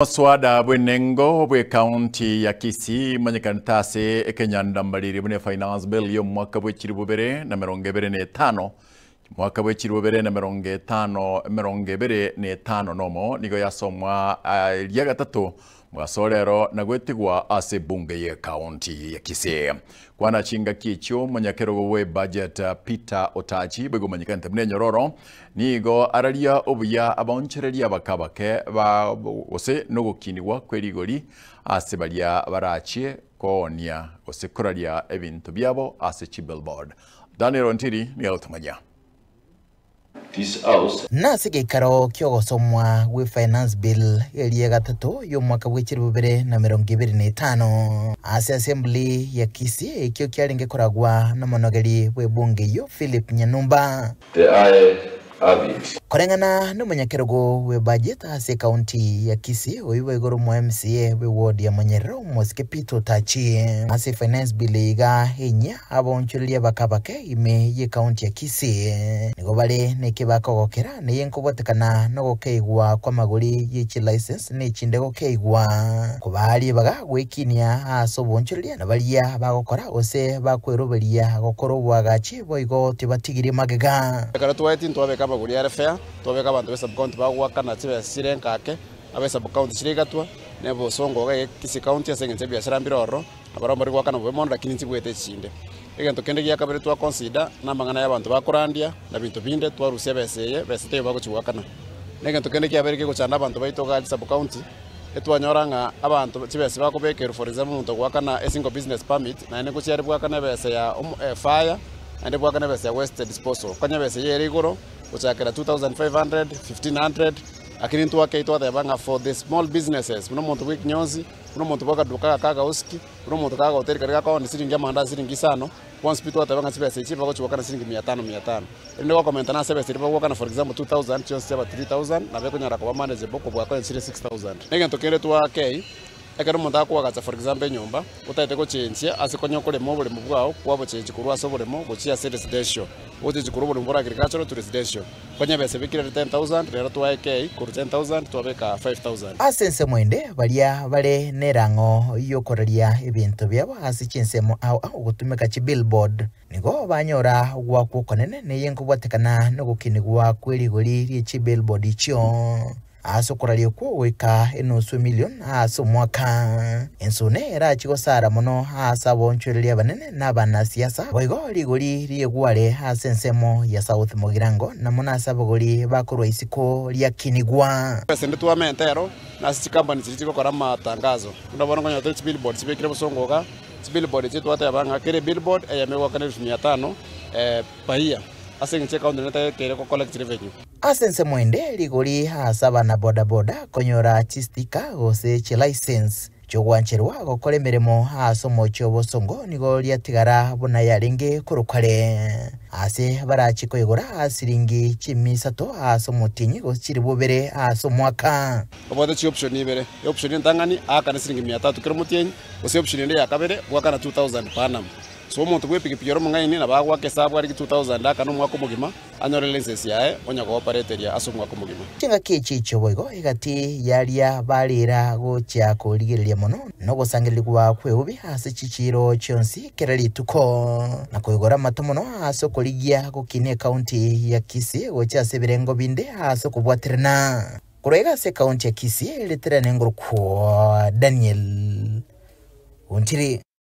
Omoswada bw'enengo bw'ecounty ya Kisii omanyekanete ase ekenyandambariri buna Finance Bill y'omwaka bwe chilifu bibere na emerongo ebere na etano, mwaka bwe chilifu bibere na emerongo etano 25 nomo nigo yasomwa eria gatato mogaso rero na goetigwa ase ebunge y'ecounty ya Kisii. Kwana chingaki echio omonyakerogo bwe budget Peter Otachi boigo omanyekanete buna enyororo Nigo araria obuya abaonchoreria abake abake ba gose nogokinigwa kwe rigori ase baria barachie koonia gose koraria ebinto biabo ase chibillboard. Daniel Ontiri nigo agotomanyia. This house. Nase egeikaro ki'ogosomwa gwe Finance Bill eria gatato y'omwaka bwe chilifu bibere na emerongo ebere na etano ase Assembly ya Kisii ekio kiarenge koragwa nomonogeri bw'ebunge eyio Philip Nyanumba. The eye have it. Koreng'ana nomonyakerogo bwe budget ase ekaunti ya Kisii oyio boigo ore omo MCA bwe ward ya Monyerero omosike Peter Otachi ase finance bill iga enyia abaonchoreria abake abake ime ye ekaunti ya Kisii nigo bare neke bakogokera neye nkobwatekana nogokeigwa kwamagori ye chilicence nechinde gokeigwa kobaa ribaga gwekinia ase oboonchoreria na baria bagokora gose bakweroberia gokora oboagachi Boigo tibatigiri magega. Ekero twaetie ntwabeka amagori are fair, twabeka abanto be sub-county bagoakana chibesa chire enkake, abe sub-county chire igatwa, na ebosongo iga ege Kisii County ase eng'encho ebiasara mbire ororo, nabarabwo mbari goakana bobe mono lakini nchibwete echinde. Egento kende gia kabere twa consider, na amang'ana ya abanto bakorandia, na binto binde, twarusia ebesa eye, besa teiyo bagochia goakana. Na egento kende kiabeire kegochanda abanto baito iga sub-county, etwanyora ng'a abanto chibesa bakobekerwa for example omonto ogoakana a single business permit naende ngochia are bwakana ebesa ya fire naende bwakana ebesa ya waste disposal konya ebesa eyio ere igoro gochakera 2500, 1500 lakini intwe ake twateba ng'a for the small businesses buna omonto bwa ekinyonsi, buna omonto bwa akaduka aka akausiki, buna omonto kagahoteli karia gakooni siringi amandasi siringi isano, bonsi pi twateba ng'a chibesa echi bagochigoakana siringi mia tano mia tano. Erinde gokomenta nase ebesa eria bagwakana for example 2000 chionsi chiaba 3000 nabo ekonyara koba manageable kobua konya chire 6000. Negento kende twakei, ekero omonto akoagacha for example enyomba, otagete gochenchia ase konya okorema oboremo bwao kwabochenchia korwa ase oboremo gochia ase residential, ogochenchia korwa oboremo bore agricultural to residential, konya ebesa ebekire ere 10000 rero twaekei korwa 10000 twabeka 5000. Ase ensemo ende, baria bare nerang'o y'okoraria ebinto biabo ase chinsemo ao ao gotumeka chibillboard, Nigo banyora ogoakwa okonene neye nkobwatekana nogokinigwa kwe rigori rie chibillboard echio ase okoraria okwo goika enusu emilion ase omwaka. Ensune erachi gosara mono ase abaonchoreria abanene na abanasiasa, boigo rigori ri'egware ase ensemo ya South Mugirango na mono ase abagori bakorwa isiko riakinigwa. Ase twamente ero, nase chikampani chiria chigokora amatangazo, buna bono nkonyora tore chibillboard chibekire bosongo iga. Chibillboard echi twateba ng'a kera ebillboard eyemo egoakana elfu mia tano per year ase eng'encho ecounty netakeire go collect revenue. Ase ensemo ende, rigori ase abana bodaboda konyora chistika gose chilicence chi'ogwancherwa gokora emeremo ase omochie o Bosongo nigo riatigara buna yarenge korwa kare. Ase barachie koigora siringi chimia isato ase omotienyi gose chilifu ibere ase omwaka. Obwate chioption ibere, eoption entang'ani aakane siringi mia tatu kera omotienyi, Gose option ende ya kabere, goakana 2000 per annum. So omonto bw'epigipigi ore omong'aini nabo agoaka esabu arige 2000 aakane omwaka omogima, anyore license yaye onya goopareteria ase omwaka omogima. Chingaki echi echio boigo egati y'aria barira gochia korigereria mono nogosangererigwa kw'eubi ase chichiiro chionsi kera rituko, na koigora amato mono ase okorigia gokinia ekaunti ya Kisii gochia ase ebirengo binde ase okobwaterana. Korwa iga ase ekaunti ya Kisii, ritirane ngorokwo Daniel Ontiri.